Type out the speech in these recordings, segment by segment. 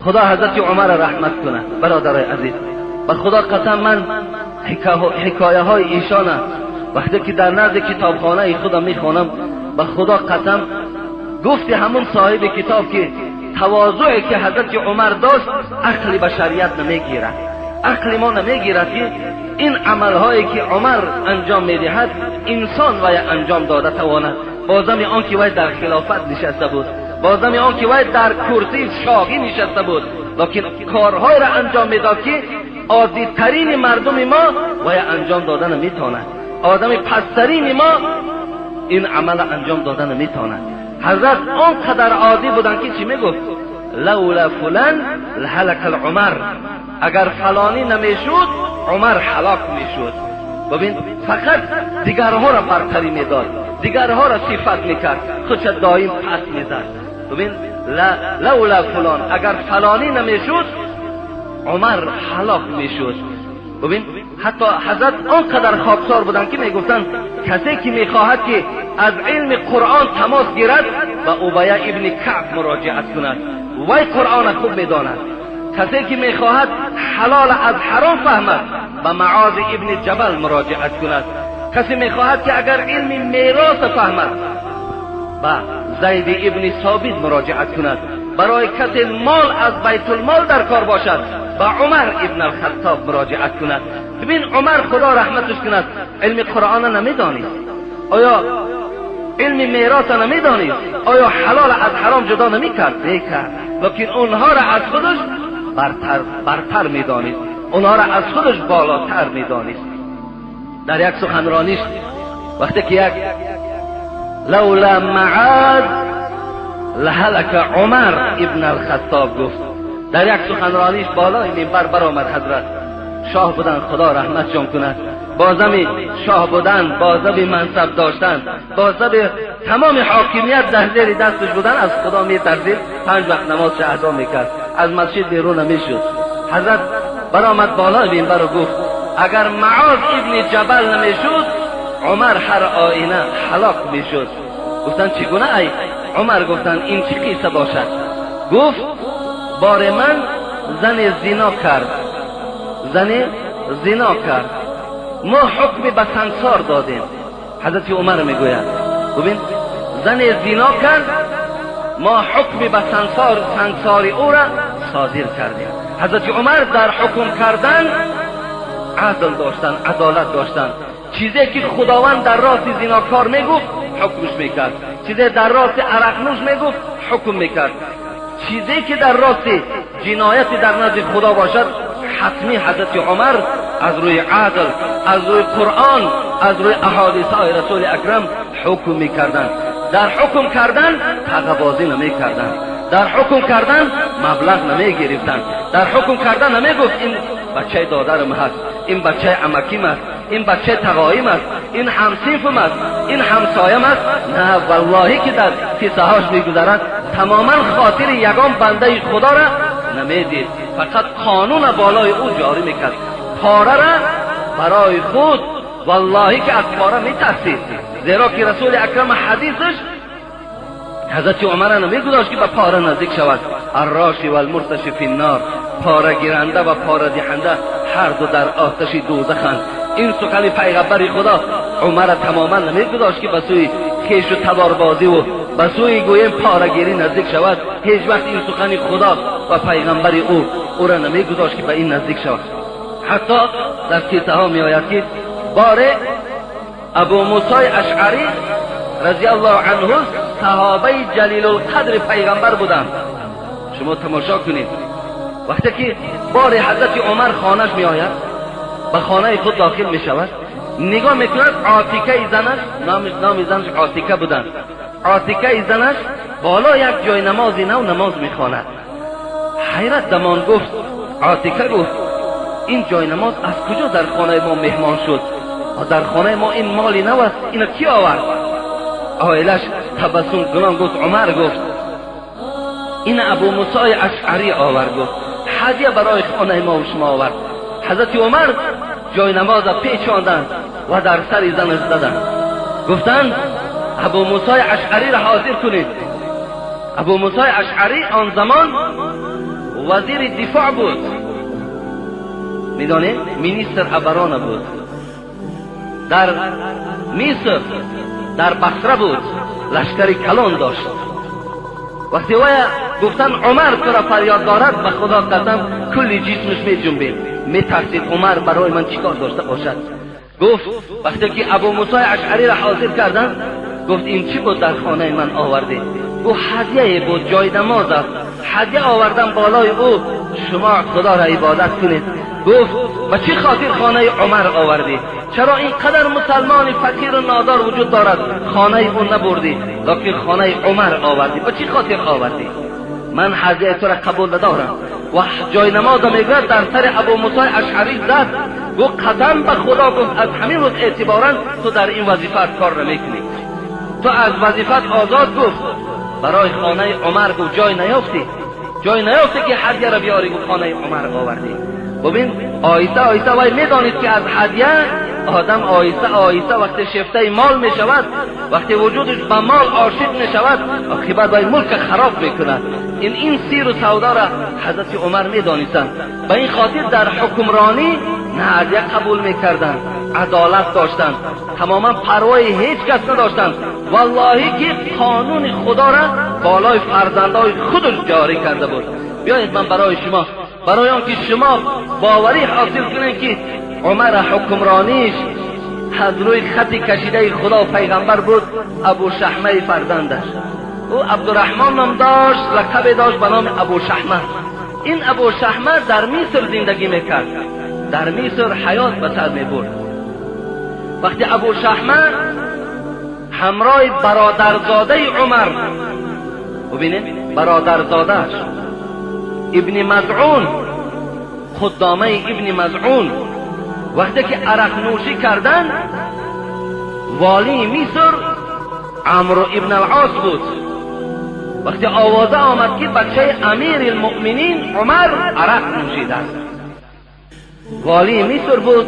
Худо ҳазрати Умарро раҳмат кунад. Бародарои азиз, ба Худо қасам, ман ҳикояҳои эшона вақте ки дар назди китобхонаи худам мехонам, ба Худо қасам, гуфти ҳамун соҳиби китоб ки тавозӯе ки ҳазрати Умар дошт, ақли башарият намегирад, ақли мо намегирад ки ин амалҳое ки Умар анҷом медиҳад, инсон вай анҷом дода тавонад. Бозами он ки вай дар хилофат нишаста буд, бозами он ки вай дар курсии шоҳӣ нишаста буд, лекин корҳоеро анҷом медод ки оддитарини мардуми мо вай анҷом дода наметавонад, одами пасттарини мо ин амалро анҷом дода наметавонад. Ҳазрат он қадар оддӣ буданд ки чӣ мегуфт? Лаула фулан лаҳалака Умар, агар фалонӣ намешуд, Умар ҳалок мешуд. Бибин, фақат дигарҳоро бартарӣ медод, дигарҳоро сифат мекард, худша доим пас мезад. Бибин, лаула фулон, агар фалонӣ намешуд, Умар ҳалок мешуд. Бибин, ҳатто ҳазрат он қадар хоксор буданд ки мегуфтанд, касе ки мехоҳад ки аз илми Қуръон тамос гирад, ба Убая ибни Каъб муроҷиат кунад, вай Қуръона хуб медонад. Касе ки мехоҳад ҳалол аз ҳаром фаҳмад, ба Маоз ибни Ҷабал муроҷиат кунад. Касе мехоҳад ки агар илми мерос фаҳмад, ба Зайд ибни Собит муроҷиат кунад. Барои касе мол аз байтулмол дар кор бошад, ба Умар ибн алхаттоб муроҷиат кунад. Бибин, Умар, Худо раҳматаш кунад, илми Қуръона намедонист, оё илми мероса намедонист, оё ҳалол аз ҳаром ҷудо намекард? Мекард, лекин онҳоро аз худаш бартар медонист, онҳоро аз худаш болотар медонист. Дар як суханрониш вақте ки як лаула Мааз лаҳалака Умар ибн алхаттоб гуфт, дар як суханрониш болои минбар баромад. Ҳазрат шоҳ буданд, Худо раҳматшон кунад. Бозами шоҳ будан, бозами мансаб доштан, бозами тамоми ҳокимият дар зери дасташ будан, аз Худо метарсид, 5 вақт намозша адо мекард, аз масҷид берун намешуд. Ҳазрат баромад болои минбару гуфт, агар Маоз ибни Ҷабал намешуд, Умар ҳар оина ҳалок мешуд. Гуфтанд, чӣ гуна ай Умар? Гуфтанд, ин чӣ қисса бошад? Гуфт, бори ман зане зино кард, зане зино кард, мо ҳукми ба сангсор додем. Ҳазрати Умар мегӯяд, бибин, зане зино кард, мо ҳукми ба сангсори ӯра содир кардем. Ҳазрати Умар дар ҳукм кардан адл доштанд, адолат доштанд. Чизе ки Худованд дар рости зинокор мегуфт, ҳукмш мекард, чизе дар рости арақнӯш мегуфт, ҳукм мекард, чизе ки дар рости ҷинояти дар назди Худо бошад, ҳатмӣ ҳазрати Умар аз рӯи адл, аз рӯи Қуръон, аз рӯи аҳодисҳои Расули Акрам ҳукм мекарданд. Дар ҳукм кардан тағабозӣ намекарданд, дар ҳукм кардан маблағ намегирифтанд, дар ҳукм кардан намегуфт ин бачаи додарам ҳаст, ин бачаи амаким аст, ин бачаи тағоим аст, ин ҳамсинфам аст, ин ҳамсоям аст. На, валлоҳӣ ки дар қиссаҳош мегузарад, тамоман хотири ягон бандаи Худоро намедид, фақат қонуна болои ӯ ҷорӣ мекард. Порара барои худ, валлоҳӣ ки аз пора метарсид, зеро ки Расули Акрам ҳадисаш ҳазрати Умара намегузошт ки ба пора наздик шавад. Арроши валмурташи фи ннор, порагиранда ва порадиҳанда ҳар ду дар оташи дӯзаханд. Ин сухани пайғамбари Худо Умара тамоман намегузошт ки ба сӯи хешу таборбозиву ба сӯи гӯем порагирӣ наздик шавад. Ҳеҷ вақт ин сухани Худо ва пайғамбари ӯ ӯра намегузошт ки ба ин наздик шавад. Ҳатто дар қиссаҳо меояд ки боре Абу Мусои Ашъарӣ разиаллоҳу анҳу саҳобаи ҷалилулқадри пайғамбар буданд. Шумо тамошо кунед, вақте ки бори ҳазрати Умар хонаш меояд, ба хонаи худ дохил мешавад, нигоҳ мекунад, Отикаи занаш, номи занаш Отика буданд, Отикаи занаш боло як ҷои намози нав намоз мехонад. Ҳайрат дамон гуфт, Отика гуфт, ин ҷои намоз аз куҷо дар хонаи мо меҳмон шуд? Дар хонаи мо ин моли нав аст, ина кӣ овард? Оилаш табассум кунон гуфт, Умар гуфт, ин Абу Мусои Ашъарӣ овард, гуфт, ҳадя барои хонаи мо шумо овард. Ҳазрати Умар ҷои намоза печонданд ва дар сари занаш заданд, гуфтанд, Абу Мусои Ашъариро ҳозир кунед. Абу Мусои Ашъарӣ он замон وزیر دفاع بود، میدانید minister обороны بود در مصر، در بصره بود، لشکر کلان داشت. وقتی وی گفتن عمر تو را فریاد دارد، به خدا قسم کلی جسمش می جنبید، می ترسید عمر برای من چیکار داشته باشد. گفت وقتی که ابو موسی اشعری را حاضر کردن، گفت این چی بود در خانه من آوردی؟ گفت هدیه بود، جای نماز است، هدیه آوردم بالای او، شما خدا را عبادت کنید. گفت به چی خاطر خانه عمر آوردی؟ چرا اینقدر مسلمان فقیر و نادار وجود دارد خانه او نبردی، لکن خانه عمر آوردی؟ به چی خاطر آوردی؟ من هدیه تو را قبول ندارم. و جای نماز میگوید در سر ابو موسی اشعری زد. گفت قسم به خدا، گفت از همین روز اعتبارا تو در این وظیفه کار نمیکنی، تو از وظیفت آزاد. گفت برای خانه عمر، گفت جای نیافتی، جای نیافتی که هدیه را بیاری، گفت خانه عمر آوردی. ببین آیسته آیسته وای میدانید که از هدیه آدم آیسته آیسته وقتی شفته مال می شود، وقتی وجودش به مال عاشق می شود، عاقبت وای ملک خراب میکند. این سیر و سودا را حضرت عمر می دانستند. به این خاطر در حکمرانی نه هدیه قبول میکردند، عدالت داشتند، تماما پروای هیچ کس نداشتند. والله که قانون خدا را بالای فرزندای خودش جاری کرده بود. بیایید من برای شما، برای آنکه شما باوری حاصل کنید که عمر حکمرانیش از روی خط کشیده خدا و پیغمبر بود، ابو شحمه فرزندش، او عبدالرحمن نام داشت، لقب داشت به نام ابو شحمه. این ابو شحمه در مصر زندگی میکرد، در مصر حیات به سر میبرد. وقتی ابو شحمه همراه برادرزاده عمر، ببینید برادرزادهش ابن مزعون، خدامه ابن مزعون، وقتی که عرق نوشی کردن، والی مصر عمرو ابن العاص بود. وقتی آوازه آمد که بچه امیر المؤمنین عمر عرق نوشیده است، والی مصر بود،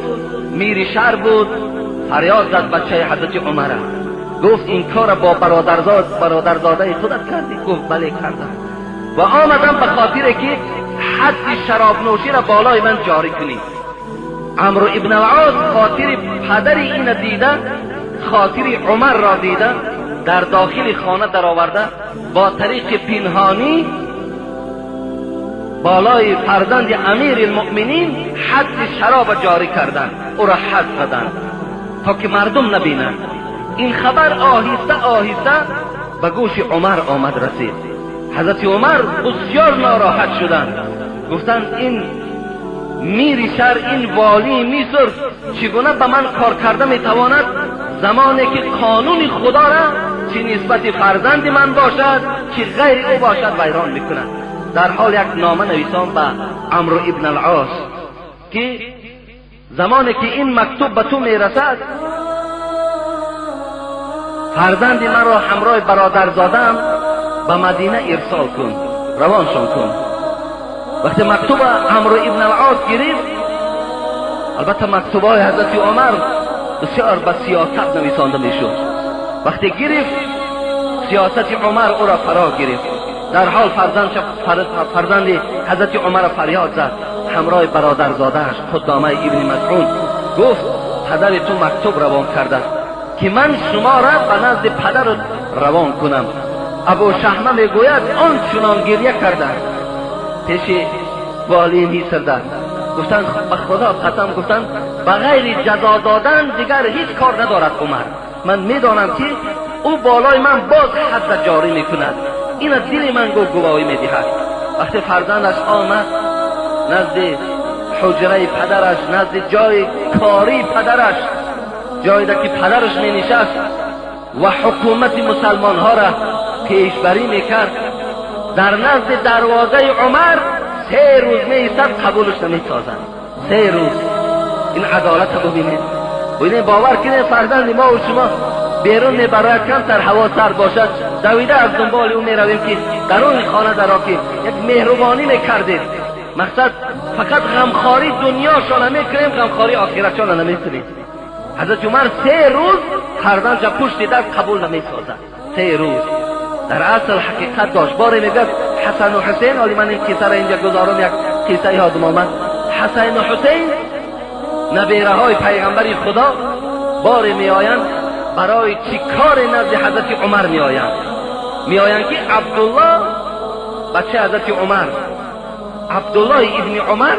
میر شهر بود، فریاد زد بچه حضرت عمر، گفت این کار با برادرزاده خودت کردی؟ گفت بله کردم و آمدم به خاطر که حد شراب نوشی را بالای من جاری کنی. عمرو ابن العاص خاطر پدر این دیده، خاطر عمر را دیده، در داخل خانه در آورده، با طریق پنهانی بالای فرزند امیر المؤمنین حد شراب جاری کردند، او را حد زدند تا که مردم نبینند. این خبر آهسته آهسته به گوش عمر آمد رسید. حضرت عمر بسیار ناراحت شدند، گفتند این میر شهر، این والی مصر چگونه به من کار کرده میتواند، زمانی که قانون خدا را چه نسبت فرزند من باشد چه غیر او باشد ویران میکند. در حال یک نامه نویسان به عمرو ابن العاص که زمانی که این مکتوب به تو میرسد، فرزند من را همراه برادرزادم به مدینه ارسال کن، روانشان کن. وقتی مکتوب عمرو ابن العاص گرفت، البته مکتوبهای حضرت عمر بسیار به سیاست نویسانده میشد، وقتی گرفت سیاست عمر او را فرا گرفت. در حال فرزند حضرت عمر فریاد زد همراه برادرزادهش قدامه ابن مزعون، گفت پدر تو مکتوب روان کرده که من شما را به نزد پدر روان کنم. ابو شحمه میگوید آن چنان گریه کرده پیش والی مصر، گفتن به خدا قسم، گفتن به غیر جزا دادن دیگر هیچ کار ندارد عمر، من میدانم که او بالای من باز حد جاری میکند، این از دل من گواهی میدهد. وقتی فرزندش آمد نزد حجره پدرش، نزد جای کاری پدرش، جایی که پدرش می نشست و حکومت مسلمان ها را پیشبری میکرد، در نزد دروازه عمر 3 روز می ایستد، قبولش نمیسازند. 3 روز. این عدالت رو ببینید، ببینید، باور کنید فرزند ما و شما بیرون میبرد، کمتر هوا سرد باشد دویده از دنبال او میرویم که درون خانه درا که یک مهربانی میکردید. مقصد فقط غمخواری دنیاشان نمیکنیم، غمخواری آخرتشان نمیکنیم. حضرت عمر 3 روز فرزندش پشت در قبول نمیسازد. 3 روز. در اصل حقیقت داشت. باری میگه ҳасан ва ҳусейн, ҳоли ман ин қиссаро инҷа гузорам, як қисса ёдам омад. Ҳасан ва ҳусейн набераҳои пайғамбари худо боре меоянд, барои чӣ коре назди ҳазрати Умар меоянд? Меоянд ки Абдулло бачаи ҳазрати Умар, Абдуллои ибни Умар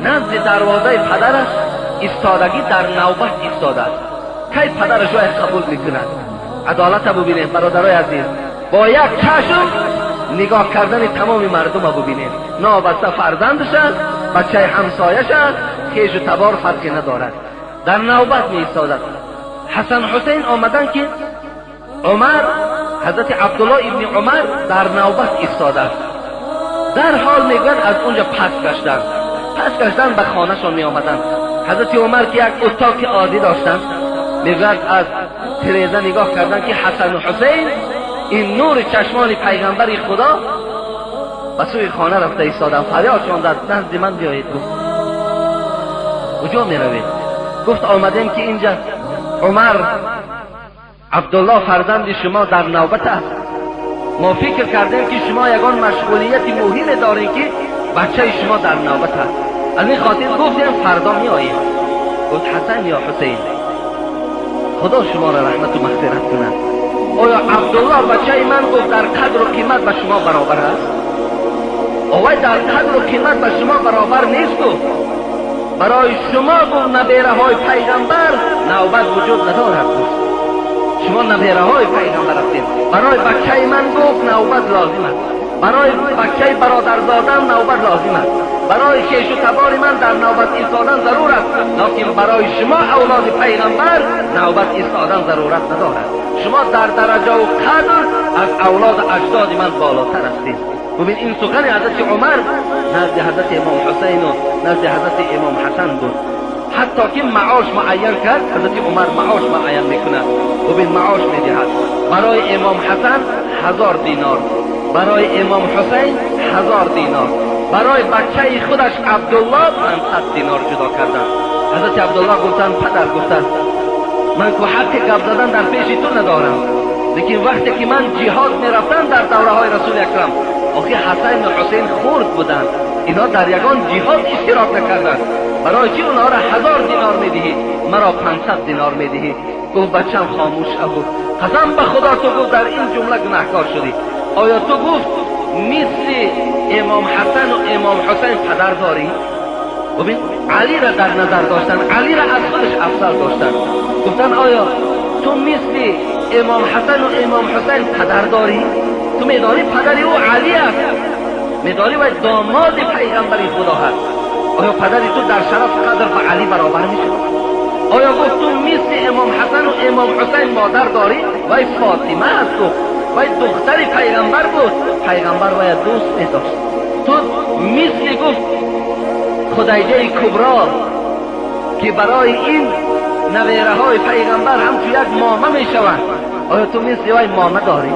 назди дарвозаи падараш истодагӣ, дар навбат истодааст, кай падараш вай қабул мекунад. Адолата бубинем, бародарои азиз, бо як чашм нигоҳ кардани тамоми мардума бубинем. Новобаста фарзандаш аст, бачаи ҳамсояш аст, хешу табор, фарқе надорад, дар навбат меистодад. Ҳасан Ҳусейн омаданд ки Умар, ҳазрати Абдулло ибни Умар дар навбат истодааст. Дарҳол мегӯянд аз унҷа пас гаштанд, пас гаштанд, ба хонашон меомаданд. Ҳазрати Умар ки як утоқи оддӣ доштанд, мегӯяд аз тиреза нигоҳ карданд ки Ҳасану Ҳусейн, ин нури чашмони пайғамбари худо, ба сӯи хона рафта истоданд. Фарёдшон зад: назди ман биёед. Гуфт: куҷо меравед? Гуфт: омадем ки инҷа Умар, Абдулло фарзанди шумо дар навбат аст. Мо фикр кардем ки шумо ягон машғулияти муҳиме дорем, ки бачаи шумо дар навбат аст, аз ин хотир гуфтем фардо меоем. Гуфт: Ҳасан ё Ҳусейн, худо шуморо раҳмату мағфират кунад, оё Абдулло бачаи ман, гуфт, дар қадру қимат ба шумо баробар аст? Овай дар қадру қимат ба шумо баробар нест. Гуфт: барои шумо, гуфт, набераҳои пайғамбар навбат вуҷуд надорад. Гуфт: шумо набераҳои пайғамбар ҳастед. Барои бачаи ман, гуфт, навбат лозим аст, барои бачаи бародарзодам навбат лозим аст, барои хешу табори ман дар навбат истодан зарур аст, лекин барои шумо авлоди пайғамбар навбат истодан зарурат надорад. Шумо дар дараҷаву қадр аз авлоду аҷдоди ман болотар ҳастед. Бубин, ин сухани ҳазрати Умар назди ҳазрати имом Ҳусайну назди ҳазрати имом Ҳасан буд. Ҳатто ки маош муайян кард ҳазрати Умар, маош муайян мекунад. Бубин, маош медиҳад барои имом Ҳасан 1000 динор, барои имом Ҳусайн 1000 динор, барои бачаи худаш Абдулло 500 динор ҷудо карданд. Ҳазрати Абдулло гуфтанд: падар, гуфтанд, ман ку ҳаққи гап задан дар пеши ту надорам, лекин вақте ки ман ҷиҳод мерафтам дар давраҳои расули акрам, охи Ҳасайну Ҳусейн хурд буданд, инҳо дар ягон ҷиҳод иштирок накарданд, барои чӣ онҳоро 1000 динор медиҳӣ, маро 500 динор медиҳӣ? Гуфт: бачам, хомӯш шав. Гуфт: қасам ба худо, ту, гуфт, дар ин ҷумла гунаҳкор шудӣ. Оё ту, гуфт, мисли имом Ҳасану имом Ҳусайн падар дорӣ? Бубин, Алиро дар назар доштанд, Алиро аз худаш афзал доштанд. Гуфтанд: оё ту мисли имом Ҳасану имом Ҳусайн падар дорӣ? Ту медонӣ падари ӯ Али аст, медонӣ вай домоди пайғамбари худо ҳаст. Оё падари ту дар шараф қадр ба Али баробар мешавад? Оё, гуфт, ту мисли имом Ҳасану имом Ҳусайн модар дорӣ? Вай Фотима аст, гуфт, вай духтари пайғамбар буд, пайғамбар вая дӯст медошт. Ту мисли, гуфт, Худайҷаи Кубро, ки барои ин набераҳои пайғамбар ҳамчун як мома мешаванд, оё ту мисли вай мома дорӣ?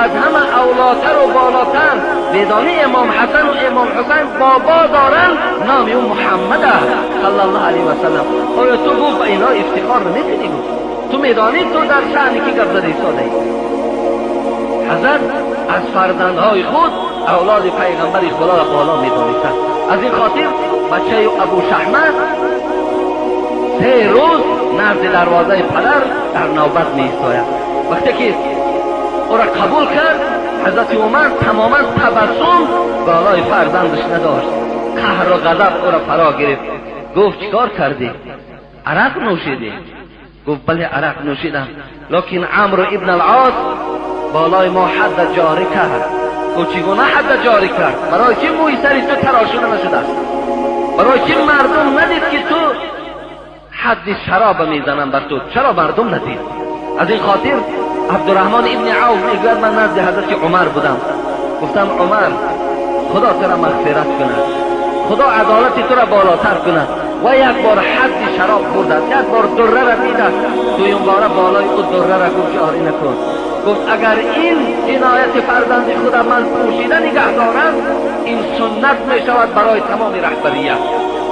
Аз ҳама авлотару болотар, медонӣ имом Ҳасану имом Ҳусайн бобо доранд, номи ӯ Муҳаммад аст, саллаллоҳу алайҳи васалам. Оё ту, гуфт, ба инҳо ифтихор намекунӣ? Гуфт: ту медонӣ ту дар шаъни ки гап зада истодаӣ? Ҳазрат аз фарзандҳои худ авлоди пайғамбари худоро боло медонистанд. Аз ин хотир бачаи Абу Шаҳма 3 рӯз назди дарвозаи падар дар навбат меистояд. Вақте ки ӯро қабул кард ҳазрати Умар, тамоман табассум болои фарзандаш надошт, қаҳру ғазаб ӯро фаро гирифт. Гуфт: чӣ кор кардӣ? Арақ нӯшидӣ? Гуфт: бале, арақ нӯшидам, лекин Амру ибн ал-Ос болои мо ҳадда ҷорӣ кард. Гуфт: чӣ гуна ҳадда ҷорӣ кард? Барои чӣ мӯи сари ту тарошуда нашудааст? Барои чӣ мардум надид ки ту ҳадди шароба мезанам бар ту? Чаро мардум надид? Аз ин хотир Абдураҳмон ибни Авф мегӯяд: ман назди ҳазрати Умар будам. Гуфтам: Умар, худо тура мағфират кунад, худо адолати тура болотар кунад, ва як бор ҳадди шароб хӯрдааст, як бор дуррара дидааст, дуюм бора болои ӯ дуррара, гуфт, ҷорӣ накун. Гуфт: агар ин ҷинояти фарзанди худа ман пӯшида нигаҳ дорам, ин суннат мешавад барои тамоми раҳбарият.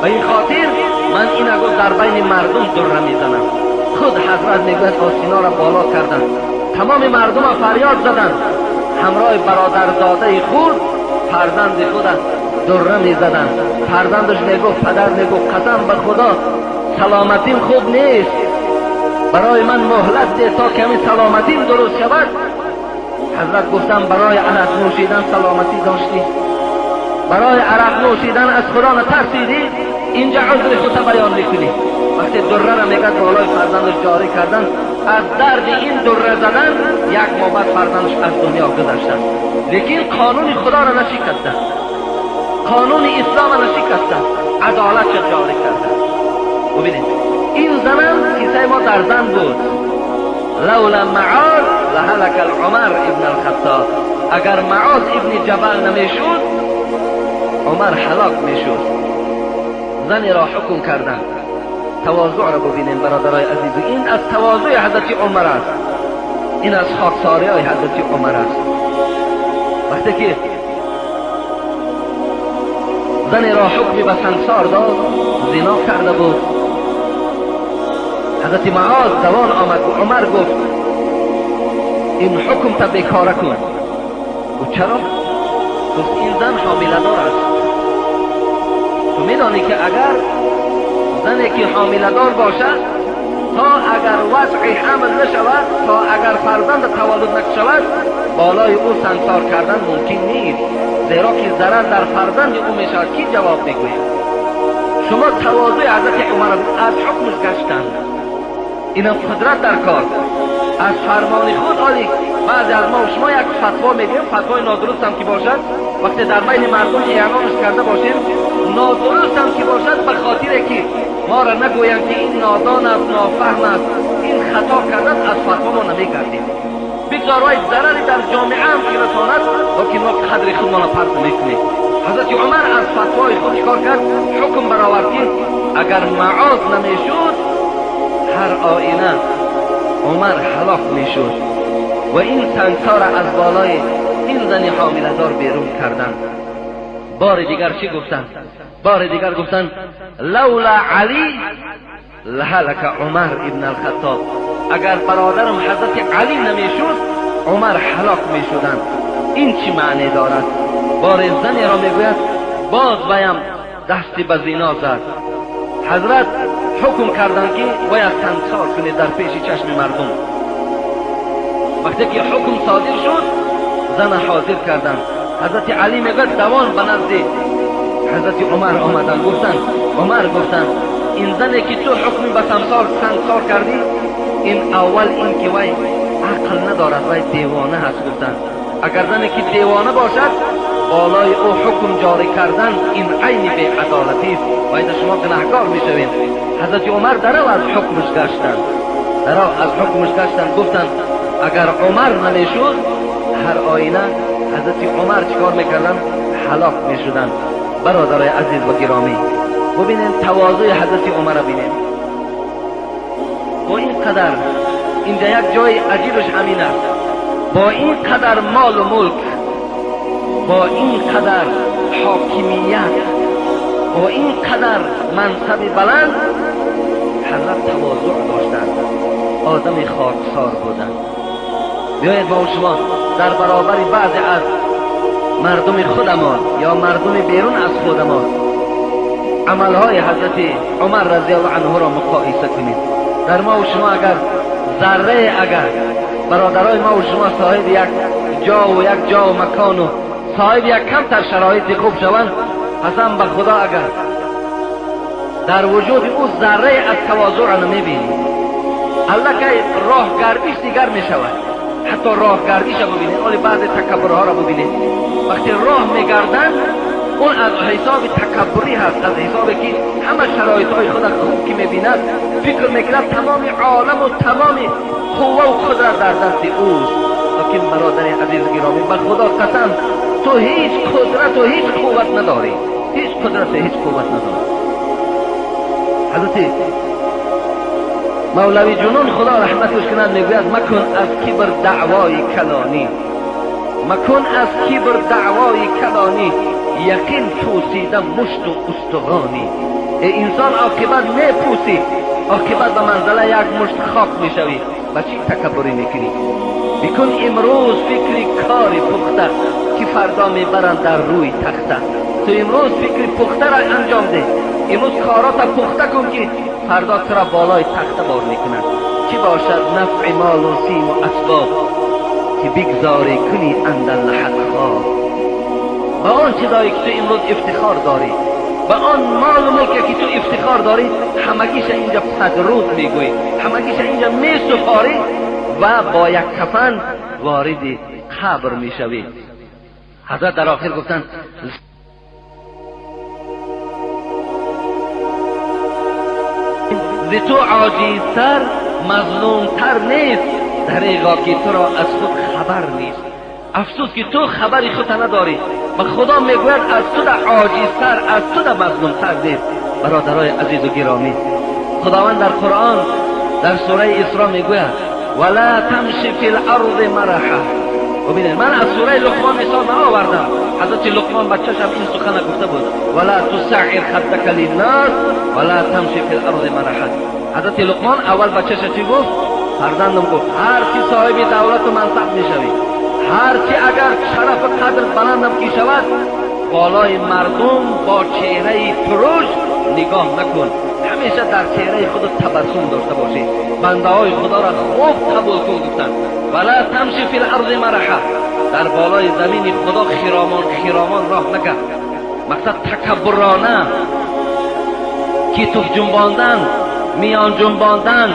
Ба ин хотир ман ина, гуфт, дар байни мардум дурра мезанам. Худ ҳазрат мегӯяд, осиноро боло карданд, тамоми мардума фарёд заданд, ҳамроҳи бародарзодаи худ. فرزند خود دره میزدند. فرزندش میگفت، پدر میگفت قسم به خدا سلامتیم خوب نیست، برای من مهلت ده تا کمی سلامتیم درست شود. حضرت گفتم برای عرق نوشیدن سلامتی داشتی؟ برای عرق نوشیدن از خدا نترسیدی؟ اینجا عذر خود بیان میکنی. وقتی دره را میگد بالای فرزندش جاری کردن، از درد این دره زدن یک ماه بعد فرزندش از دنیا گذشته. لیکن قانون خدا را نشکسته، قانون اسلام را نشکسته، عدالت را جاری کرده. ببینید این زنم کیسه ما در زن بود. لولا معاذ لهلك العمر ابن الخطاب. اگر معاذ ابن جبل نمیشد عمر هلاک میشد. زنی را حکم کردن. تواضع را ببینیم برادرای عزیز، این از تواضع حضرت عمر است، این از خاکساری های حضرت عمر است. وقتی که زنی را حکمی به سنگسار داد، زنا کرده بود، حضرت معاذ دوان آمد و عمر گفت این حکم تا بیکاره کن. و چرا؟ گفت این زن حامله دار است. تو میدانی که اگر زنی که حامله دار باشد تا اگر وضع حمل نشود، تا اگر فرزند تولد نشود، بالای او سنگسار کردن ممکن نیست، زیرا که ضرر در فرزند او میشود. کی جواب میگوید؟ شما تواضع حضرت عمر از حکمش گشتند. اینم قدرت در کار از فرمان خود. آلی بعضی از ما و شما یک فتوا میدیم، فتوای نادرست هم که باشد، وقتی در بین مردم اعلانش کرده باشیم نادرست هم که باشد، به خاطر که ما را نگویند که این نادان است، نافهم است، این خطا کرده است، از فتوا ما نمیگردیم. بگذار وای ضرری در جامعه هم که رساند، لیکن ما قدر خودمان را پرت نمیکنیم. حضرت عمر از فتوای خود چکار کرد؟ حکم برآورد که اگر معاذ نمیشد هر آینه عمر هلاک میشد. و این سنگسار از بالای این زن حامله دار بیرون کردند. بار دیگر چی گفتند؟ بار دیگر گفتند لولا علی لهلک عمر ابن الخطاب. اگر برادرم حضرت علی نمیشد عمر هلاک میشدند. این چی معنی دارد؟ بار زنی را میگوید باز بایم دستی به زنا زد. حضرت حکم کردند که باید سنگسار کنید در پیش چشم مردم. وقتی که حکم صادر شد زن حاضر کردند. حضرت علی میگوید دوان به نزد حضرت عمر آمدند، گفتند عمر، گفتند این زنی که تو حکم به سنگسار کردی، این اول این که وی عقل ندارد، وی دیوانه هست. گفتند اگر زنی که دیوانه باشد بالای او حکم جاری کردن این عین بی‌عدالتی است و این شما گناهکار میشوید. حضرت عمر درو از حکمش گشتند، درو از حکمش گشتند. گفتند اگر عمر نمیشد هر آینه حضرت عمر چیکار میکردند؟ هلاک میشدند. برادرای عزیز و گرامی، ببینید تواضع حضرت عمر را ببینید. با این قدر اینجا یک جای عجیبش همین است، با این قدر مال و ملک، با این قدر حاکمیت، با این قدر منصب بلند، حضرت تواضع داشتند، آدم خاکسار بودند. بیایید با شما در برابر بعضی از مردم خودمان یا مردم بیرون از خودمان عملهای حضرت عمر رضی الله عنه را مقایسه کنیم. در ما و شما اگر ذره، اگر برادرای ما و شما صاحب یک جا و یک جا و مکان و صاحب یک کمتر شرایط خوب شوند، قسم به خدا اگر در وجود او ذره از تواضع را نمیبینی، الله که راه گردیش دیگر میشود. حتی راه گردیش را ببینید، ولی بعض تکبرها را ببینید، وقتی راه میگردند اون از حساب تکبری هست، از حساب که همه شرایط های خود خوب که میبیند فکر میکند تمام عالم و تمام قوه و قدرت در دست اوست. لیکن برادر عزیز گرامی، به خدا قسم تو هیچ قدرت و هیچ قوت نداری، هیچ قدرت و هیچ قوت نداری. حضرت مولوی جنون خدا رحمتش کند میگوید مکن از کبر دعوای کلانی، مکن از کبر دعوای کلانی، یقین پوسیده مشت و استخوانی. ای انسان عاقبت میپوسی، عاقبت به منزله یک مشت خاک میشوی. با چی تکبری میکنی؟ بکن امروز فکری کاری پخته، که فردا میبرند در روی تخته. تو امروز فکر پخته را انجام ده، امروز کارات پخته کن که فردا تو را بالای تخته بار میکنند. چی باشد نفع مال و سیم و اسباب که بگذاری کنی اندر لحد خواب. به آن چیزایی که تو امروز افتخار داری، به آن مال و ملکی که تو افتخار داری، همگیش اینجا پدرود میگویی، همگیش اینجا میسپاری و با یک کفن وارد قبر میشوی. حضرت در آخر گفتند ز تو عاجزتر مظلومتر نیست، دریغا که تو را از خود خبر نیست. افسوس که تو خبری خود نداری و خدا میگوید از تو در عاجزتر، از تو در مظلومتر نیست. برادرای عزیز و گرامی، خداوند در قرآن در سوره اسراء میگوید ولا تمشی فی الارض مرحا. ببینید من از سوره لقمان مثال نآوردم، حضرت لقمان بچه‌ش هم این سخن گفته بود ولا تسعر خدک للناس ولا تمشی فی الارض مرحا. حضرت لقمان اول بچه‌ش چی گفت؟ فرزندم گفت هر کی صاحب دولت و منصب میشوی، هر چی اگر شرف و قدر بلندم کی شود، بالای مردم با چهره ترش نگاه نکن، همیشه در چهره خود تبسم داشته باشی، بنده های خدا را خوب قبول کن. گفتن ولا تمشی فی الارض مرحا، در بالای زمین خدا خرامان خرامان راه نکن. مقصد تکبرانه، کتف جنباندن، میان جنباندن،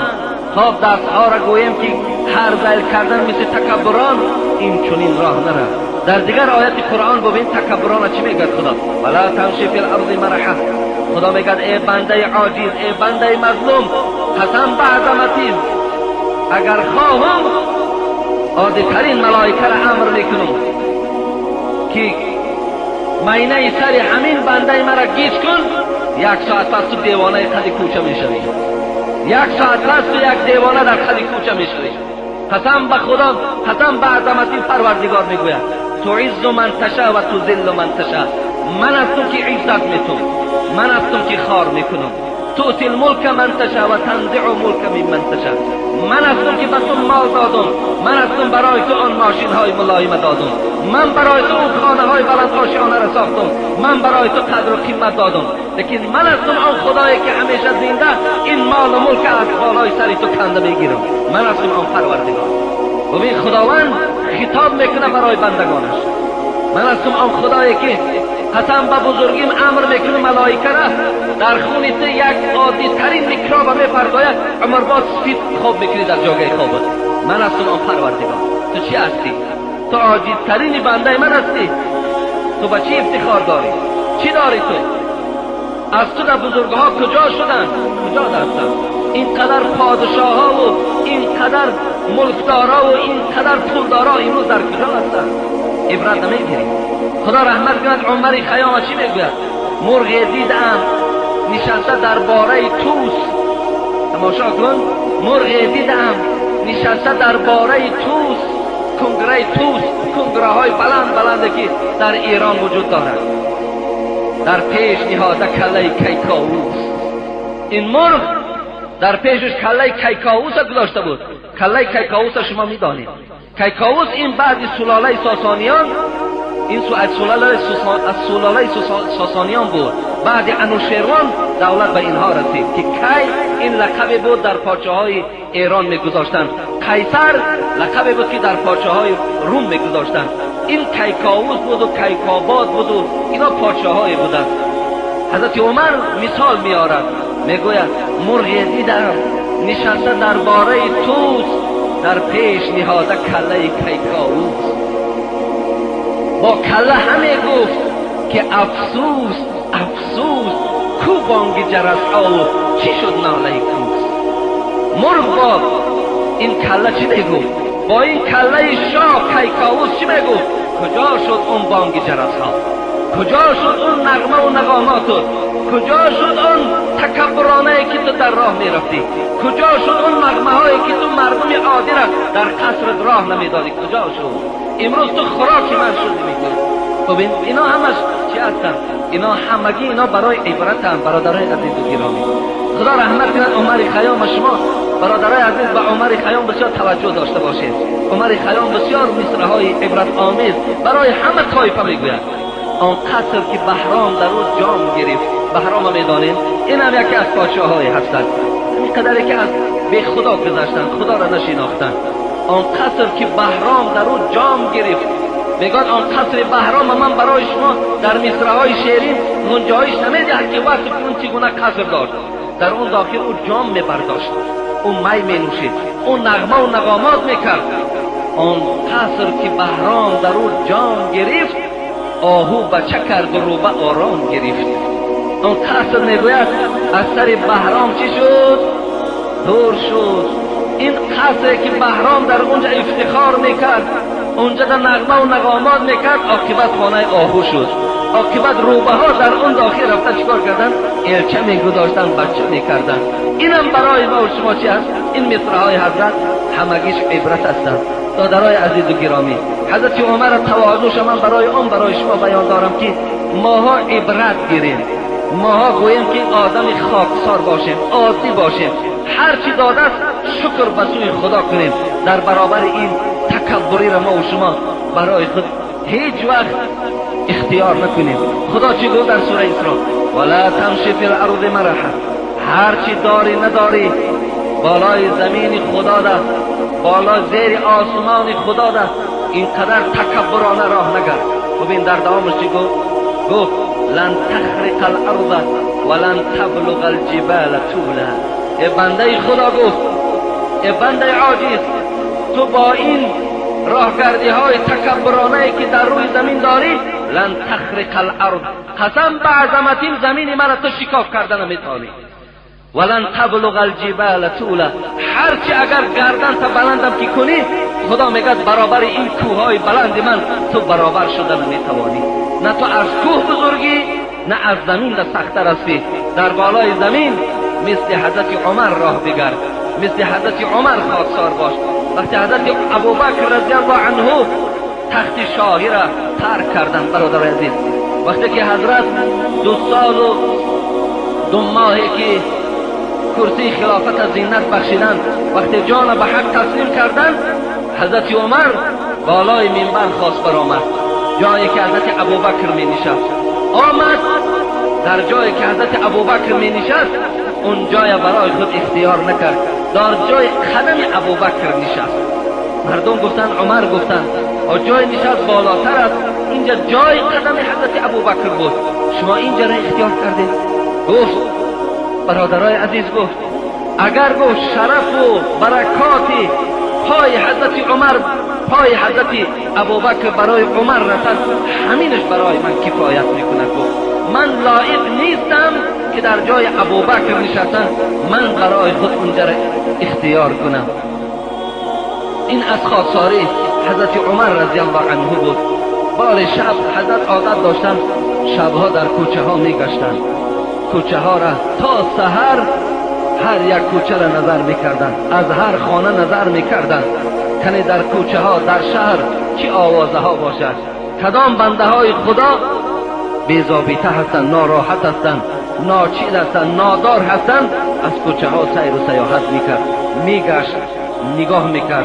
خواب دستها را گوییم که هر ذیل کردن مثل تکبران، این چنین راه نره. در دیگر آیت قرآن ببین تکبران چی میگه خدا؟ ولا تمشی فی الارض مرحا. خدا میگه ای بنده عاجز، ای بنده مظلوم، قسم به عظمتی اگر خواهم عادی ترین ملائکه را امر میکنم که مینه سر همین بنده مرا گیج کن، یک ساعت پس تو دیوانه قد کوچه میشوی، یک ساعت پس تو یک دیوانه در قد کوچه میشوی. قسم به خدا، قسم به عظمتی پروردگار میگوید تعز من تشاء و تذل من تشاء. من هستم که عزت میتم، من هستم که خار میکنم. تؤتی الملک من تشاء و تنزع الملک ممن تشاء. من هستم که به تو مال دادم، من هستم برای تو آن ماشین های ملایم دادم، من برای تو اون خانه های بلند آشیانه را ساختم، من برای تو قدر و قیمت دادم، لیکن من هستم آن خدایی که همیشه زنده این مال و ملک از بالای سر تو کنده میگیرم. من هستم آن پروردگار. ببین خداوند خطاب میکنه برای بندگانش. من هستم آن خدایی که قسم به بزرگیم امر میکنه ملائکه را در خون تو یک عادی ترین میکروب میپرداید، عمر باز سفید خواب میکنی در جاگه خوابت. من هستم آن پروردگار. تو چی هستی؟ تو عاجزترین بنده من هستی. تو به چی افتخار داری؟ چی داری تو؟ از تو در بزرگها کجا شدن؟ کجا هستن؟ اینقدر پادشاه ها و اینقدر ملکدارا و اینقدر پولدارا امروز در کجا هستن؟ عبرت نمیگیری. خدا رحمت کند عمر خیام چی میگوید؟ مرغ دیدم نشسته در باره توس. تماشا کن، مرغ دیدم نشسته در باره توس، کنگره توس، کنگره های بلند بلنده که در ایران وجود دارد، در پیش نهاده کله کیکاووس. این مرغ در پیشش کله کیکاووس گذاشته بود. کله کیکاووس شما میدانید. کیکاووس این بعد سلاله ساسانیان، این از سلاله ساسانیان بود. بعد انوشیروان دولت به اینها رسید که کی این لقب بود در پارچه های ایران میگذاشتند. قیصر لقب بود که در پارچه های روم میگذاشتند. این کیکاووس بود و کیکاباد بود و اینا پارچه های بودند. حضرت عمر مثال میارد، میگوید مرغ دیدم نشسته در باره توس، در پیش نهاده کله کیکاووس. با کله همه گفت که افسوس افسوس، کو بانگ جرس ها و چی شد ناله کوس. مرغ با این کله چی میگفت؟ با این کله شاه کیکاووس چی میگفت؟ کجا شد اون بانگ جرس ها؟ کجا شد اون نغمه و نغامات؟ کجا شد اون تکبرانه که تو در راه میرفتی؟ کجا شد اون نغمه هایی که تو مردم عادی را در قصر راه نمیدادی؟ کجا شد؟ امروز تو خوراک من شدی میگوید. ببین اینا همش چی هستن؟ اینا همگی اینا برای عبرت هم. برادرای عزیز و گرامی، Худо раҳмат кунад Умари Хайём. Шумо бародарои азиз ба Умари Хайём бисёр таваҷҷӯҳ дошта бошед. Умари Хайём бисёр мисраҳои ибратомез барои ҳама тоифа мегӯяд. Он қаср ки Баҳром дар ӯ ҷом гирифт, Баҳрома медонем, ин ҳам яке аз подшоҳое ҳастанд, ҳамин қадаре ки аз бехудо гузаштанд, худоро нашинохтанд. Он қаср ки Баҳром дар ӯ ҷом гирифт, мегӯяд он қасри Баҳрома ман барои шумо дар мисраҳои шеърин гунҷоиш намедиҳад ки васф кунам чӣ гуна қаср дошт. Дар он дохил ӯ ҷом мебардошт, ӯ май менӯшид, ӯ нағмаву нағомот мекард. Он қаср ки Баҳром дар ӯ ҷом гирифт, оҳу бача карду рӯба ором гирифт. Он қаср мегӯяд аз сари Баҳром чӣ шуд? Дур шуд. Ин қасре ки Баҳром дар онҷа ифтихор мекард, онҷа дар нағмаву нағомот мекард, оқибат хонаи оҳу шуд. Оқибат рӯбаҳо дар он дохил рафта чӣ кор карданд? Элча мегузоштанд, бача мекарданд. Инам барои мо шумо чӣ аст? Ин мисраҳои ҳазрат ҳамагиш ибрат ҳастанд. Додарои азизу гиромӣ, ҳазрати Умар тавозуша ман барои он барои шумо баён дорам ки моҳо ибрат гирем, моҳо гӯем ки одами хоксор бошем, оддӣ бошем, ҳар чӣ додааст шукр ба сӯи Худо кунем. Дар баробари ин такаббуриро мо шумо барои худ ҳеҷ вақт ихтиёр накунем. Худо чӣ гуфт дар сураи Исро? ولا تمش في الأرض مرحا. ҳар чӣ дорӣ надорӣ болои замини Худо да, боло зери осмони Худо да инқадар такаббурона роҳ нагард. Бубин дар давомаш чӣ гуфт? Гуфт لن تخرق الأرض ولن تبلغ الجبال طولا. ای بنده خدا، گفت ای بنده عاجز، تو با این راهگردی های تکبرانه که در روی زمین داری، لن تخرق الأرض، قسم به عظمتیم زمین مرا تو شکاف کرده نمیتوانی، ولن تبلغ الجبال طولا. هرچی اگر گردن تا بلندم که کنی، خدا میگد برابر این کوههای بلند من تو برابر شده نمیتوانی. نه تو از کوه بزرگی، نه از زمین ده سختتر هستی. در بالای زمین مثل حضرت عمر راه بگرد، مثل حضرت عمر خاکسار باش. وقتی حضرت ابوبکر رضی الله عنه تخت شاهی را ترک کردند، برادر عزیز، وقتی که حضرت 2 سال و 2 ماهی که کرسی خلافت زینت بخشیدند، وقتی جان به حق تسلیم کردند، حضرت عمر بالای منبر خواست برآمد، جایی که حضرت ابوبکر می نشست. آمد در جایی که حضرت ابوبکر می نشست، اون جای برای خود اختیار نکرد، در جای قدم ابوبکر نشست. مردم گفتند، عمر گفتند جای نشست بالاتر است، اینجا جای قدم حضرت ابوبکر بود، شما اینجا را اختیار کردید. گفت برادرای عزیز، گفت اگر گفت شرف و برکات پای حضرت عمر، پای حضرت ابوبکر برای عمر رسد، همینش برای من کفایت میکند. گفت من لایق نیستم که در جای ابوبکر نشستن من برای خود اونجا را اختیار کنم. این از خاکساری حضرت عمر رضی الله عنه بود. بار شب حضرت عادت داشتن شبها در کوچه ها میگشتند، کوچه ها را تا سحر هر یک کوچه را نظر میکردند، از هر خانه نظر میکردند کنی در کوچه ها در شهر چی آوازه ها باشد، کدام بنده های خدا بی‌ضابطه هستند، ناراحت هستند، ناچیز هستند، نادار هستند. از کوچه ها سیر و سیاحت میکرد، میگشت، نگاه میکرد.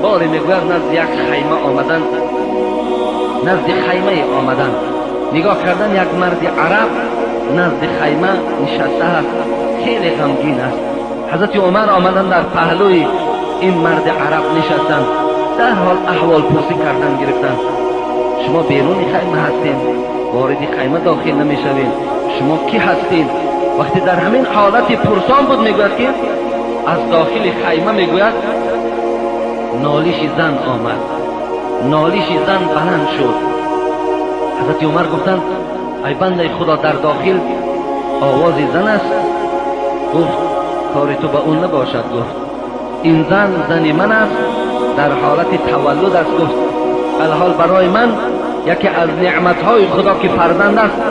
باری میگوید نزد یک خیمه آمدن، نزد خیمه آمدن، نگاه کردن یک مرد عرب نزد خیمه نشسته است، خیلی غمگین است. حضرت عمر آمدن در پهلوی این مرد عرب نشستند، در حال احوال پرسی کردن گرفتند. شما بیرون خیمه هستین، وارد خیمه داخل نمیشوین، شما کی هستین؟ وقتی در همین حالت پرسان بود، میگوید که از داخل خیمه میگوید نالیش زن آمد، نالیش زن بلند شد. حضرت عمر گفتند ای بنده خدا، در داخل آواز زن است. گفت کاری تو به اون نباشد. گفت این زن زن من است، در حالت تولد است. گفت الحال برای من یکی از نعمتهای خدا که فرزند است،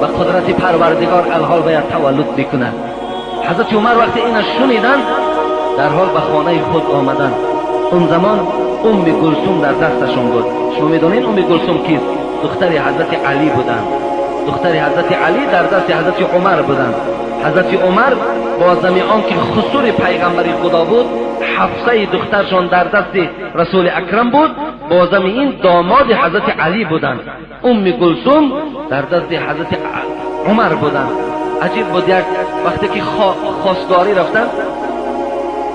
به قدرت پروردگار الحال باید تولد بکند. حضرت عمر وقتی اینا شنیدند، در حال به خانه خود آمدند. اون زمان ام گلسوم در دستشون بود. شما میدونین ام گلسوم کیست؟ دختر حضرت علی بودند. دختر حضرت علی در دست حضرت عمر بودند. حضرت عمر با زمی آن که خسور پیغمبر خدا بود، حفصه دخترشان در دست رسول اکرم بود، با زمی این داماد حضرت علی بودند. ام کلثوم در دست حضرت عمر بودند. عجیب بود، یک وقتی که خواستگاری رفتن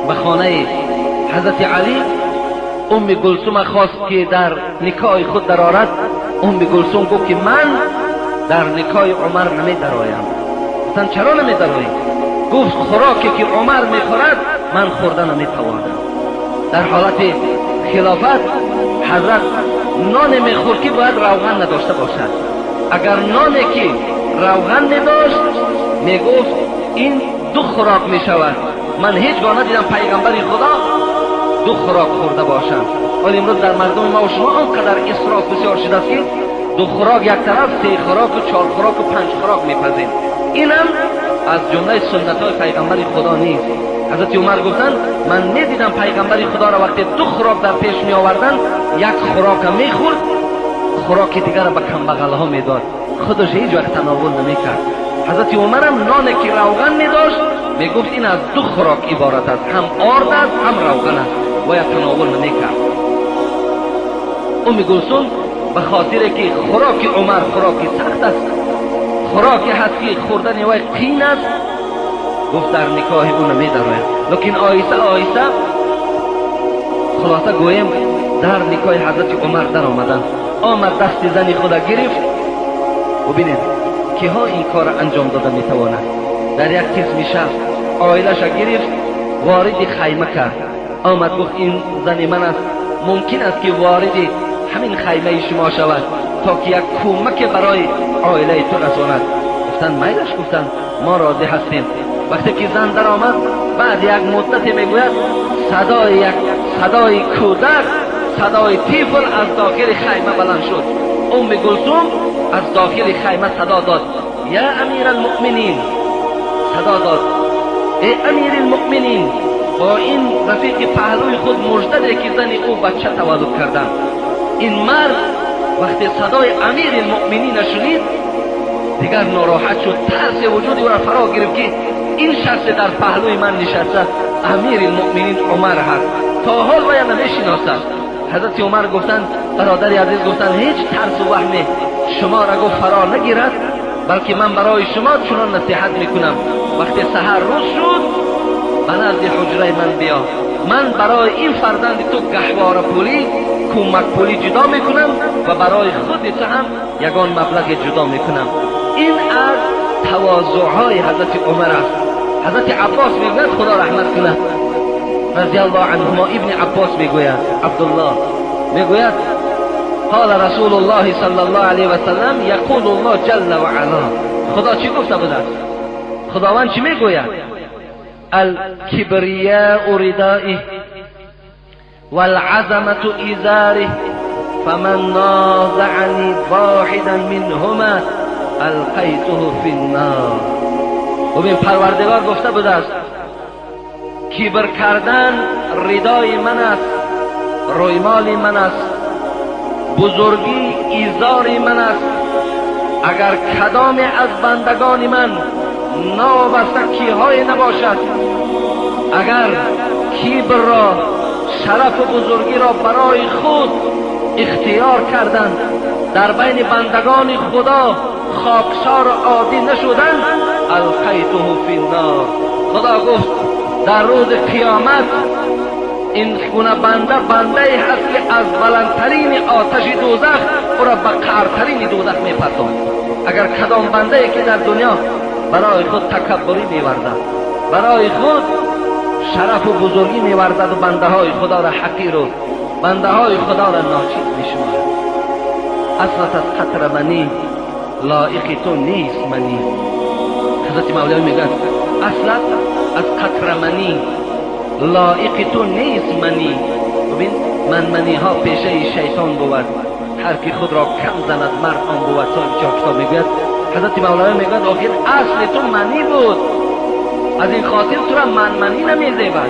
به خانه حضرت علی، ام کلثوم خواست که در نکاح خود درآرد. ام کلثوم گفت که من در نکاح عمر نمی درآیم. گفتن چرا نمی درآیی؟ گفت خوراکی که عمر میخورد من خورده نمیتوانم. در حالت خلافت حضرت نان میخورد که باید روغن نداشته باشد. اگر نانی که روغن میداشت میگفت این دو خوراک میشود. من هیچگاه ندیدم پیغمبر خدا دو خوراک خورده باشند. ولی امروز در مردم ما و شما آنقدر اسراف بسیار شده است که دو خوراک یک طرف، سه خوراک و چهار خوراک و پنج خوراک میپزیم. اینم از جمله سنت های پیغمبر خدا نیست. حضرت عمر گفتند من میدیدم پیغمبر خدا را وقتی دو خوراک در پیش می آوردن، یک خوراک میخورد، خوراک دیگر را به کمبغل ها میداد، خودش هیچ وقت تناول نمیکرد. حضرت عمر هم نان که روغن میداشت میگفت این از دو خوراک عبارت است، هم آرد است هم روغن است، باید تناول نمیکرد. ام کلثوم به خاطر که خوراک عمر خوراکی سخت است، خوراکی هست که خوردن وی قین است، گفت در نکاح او نمیدراید. لیکن آیسته آیسته خلاصه گویم در نکاح حضرت عمر در آمدن. آمد دست زن خود گرفت. ببینید که ها این کار انجام داده میتواند. در یک قسم شب عائلش گرفت، وارد خیمه کرد. آمد گفت این زن من است، ممکن است که وارد همین خیمه شما شود تا که یک کمک برای عائله تو رساند. گفتن میلش، گفتن ما راضی هستیم. وقتی که زن در آمد، بعد یک مدت میگوید صدای یک صدای کودک، صدای طفل از داخل خیمه بلند شد. ام کلثوم از داخل خیمه صدا داد یا امیر المؤمنین، صدا داد ای امیر المؤمنین. با این رفیق پهلوی خود مژده که زن او بچه تولد کردن. این مرد وقتی صدای امیر المؤمنین شنید دیگر ناراحت شد، ترس وجودی او را فرا گرفت که این شخص در پهلوی من نشسته امیر المؤمنین عمر هست، تا حال وی نمیشناسد. حضرت عمر گفتند برادر عزیز، گفتند هیچ ترس و وهم شما را گفت فرا نگیرد، بلکه من برای شما چنان نصیحت میکنم. وقتی سحر روز شد به نزد حجره من بیا، من برای این فرزند تو گهواره پولی، کمک پولی جدا میکنم و برای خود تو هم یگان مبلغ جدا میکنم. این از تواضعهای حضرت عمر است. حضرت عباس میگوید خدا رحمت کنه رضی الله عنهما، ابن عباس میگوید، عبدالله میگوید قال رسول الله صلی الله علیه و سلم یقول الله جل و علا. خدا چی گفته بوده است؟ خداوند چی میگوید؟ الکبریاء ردائه والعظمة ازاره فمن نازعنی واحدا منهما القیته فی النار. ببین پروردگار گفته بوده است کبر کردن ردای من است، رویمال من است، بزرگی ایزار من است. اگر کدام از بندگان من نابسته کیهای نباشد، اگر کبر را، شرف و بزرگی را برای خود اختیار کردند، در بین بندگان خدا خاکسار عادی نشدند، القیته فی النار. خدا گفت در روز قیامت این گونه بنده بنده ای هست که از بلندترین آتش دوزخ او را به قعرترین دوزخ میپرتاند. اگر کدام بنده ای که در دنیا برای خود تکبری میورزد، برای خود شرف و بزرگی میورزد و بنده های خدا را حقیر و بنده های خدا را ناچیز میشمارد، اصلت از قطر منی لایق تو نیست منی. حضرت مولوی میگه اصلت از قطر منی لایق تو نیست منی. ببین من منی ها پیشه شیطان بود، هر کی خود را کم زند مرد آن بود. صاحب چهار کتاب میگوید حضرت مولوی میگوید آخر اصل تو منی بود، از این خاطر تو را من منی نمیزیبد.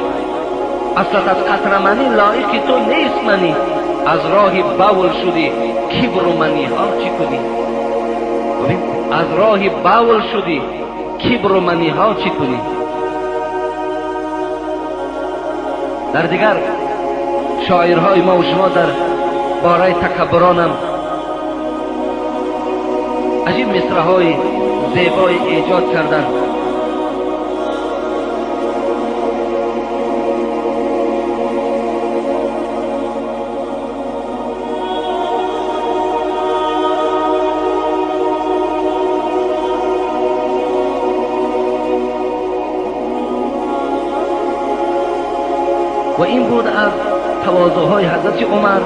اصلت از قطر منی لایق تو نیست منی، از راه بول شدی کبر و منی ها چی کنی؟ ببین از راه بول شدی کبر و منی ها چی کنی؟ Дар дигар шоирҳои мо ва шумо дар бораи такаббуронам عجیب مصرع‌های زیبای ایجاد کردند. و این بود از تواضع‌های حضرت عمر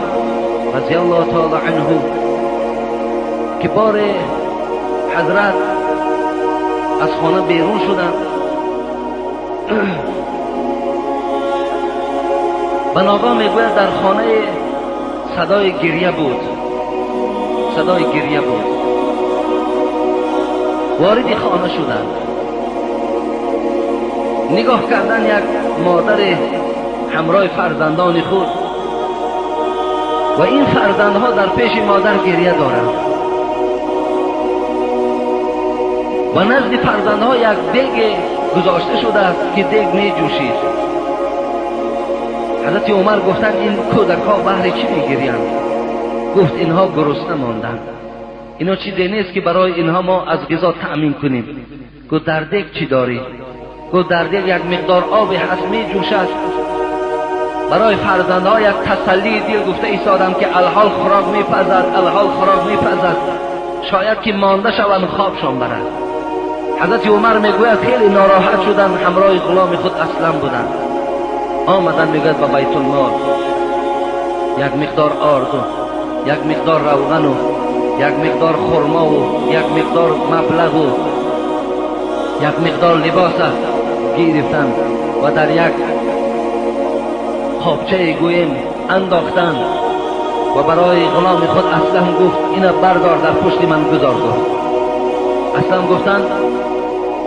رضی الله تعالی عنه که بار حضرت از خانه بیرون شدند. بناگاه میگوید در خانه صدای گریه بود، صدای گریه بود. وارد خانه شدند، نگاه کردن یک مادر همراه فرزندان خود و این فرزندها در پیش مادر گریه دارند و نزد فرزندها یک دیگ گذاشته شده است که دیگ می جوشید. حضرت عمر گفتند این کودک ها بهر چی می گریند؟ گفت اینها گرسنه ماندند، اینا چیزی نیست که برای اینها ما از غذا تأمین کنیم. گفت در دیگ چی داری؟ گفت در دیگ یک مقدار آب هست می جوشد. برای فرزندها یک تسلی دل گفته ایستادم که الحال خوراک میپزد، الحال خوراک میپزد، شاید که مانده شوند خوابشان برد. حضرت عمر میگوید خیلی ناراحت شدند، همراه غلام خود اسلم بودند. آمدن میگوید به بیت المال یک مقدار آرد و یک مقدار روغن و یک مقدار خرما و یک مقدار مبلغ و یک مقدار لباس گرفتند و در یک قابچه گویم انداختند و برای غلام خود اسلم گفت اینا بردار در پشت من گذار. گفت اسلم گفتند،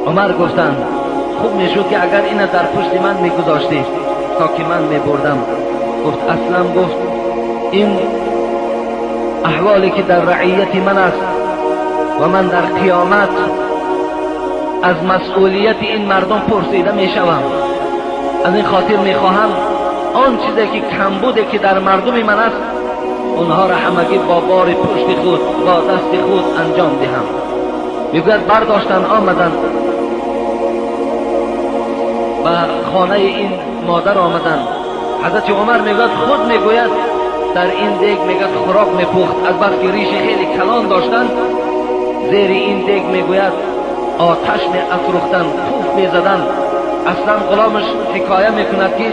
عمر گفتند خوب میشد که اگر اینا در پشت من میگذاشتی تا که من میبردم. گفت اسلم، گفت این احوالی که در رعیت من است و من در قیامت از مسئولیت این مردم پرسیده میشوم، از این خاطر میخواهم آن چیزی که کمبوده که در مردم من است اونها را همگی با بار پشت خود با دست خود انجام دهم. میگوید برداشتن آمدن به خانه این مادر آمدن. حضرت عمر میگوید خود میگوید در این دیگ میگوید خوراک میپخت، از بس که ریش خیلی کلان داشتن زیر این دیگ میگوید آتش می افروختن، پوف میزدن. اصلا غلامش حکایه میکند که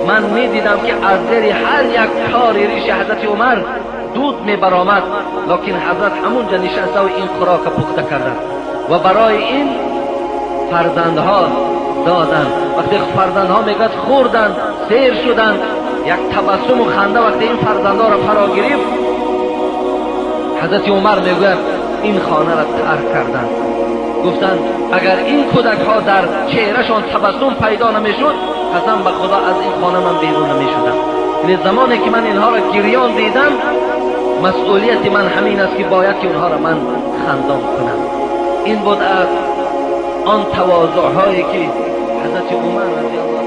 من میدیدم که از زیر هر یک تار ریش حضرت عمر دود میبرآمد، لکن حضرت همونجا نشسته و این خوراک پخته کردند و برای این فرزندها دادند. وقتی فرزندها میگوید خوردند سیر شدند، یک تبسم و خنده وقتی این فرزندها را فرا گرفت، حضرت عمر میگوید این خانه را ترک کردند. گفتند اگر این کودک ها در چهرهشان تبسم پیدا نمیشد قسم به خدا از این خانه من بیرون نمیشدم. یعنی زمانی که من اینها را گریان دیدم مسئولیت من همین است که باید که اونها را من خندان کنم. این بود از آن تواضع هایی که حضرت عمر رضی الله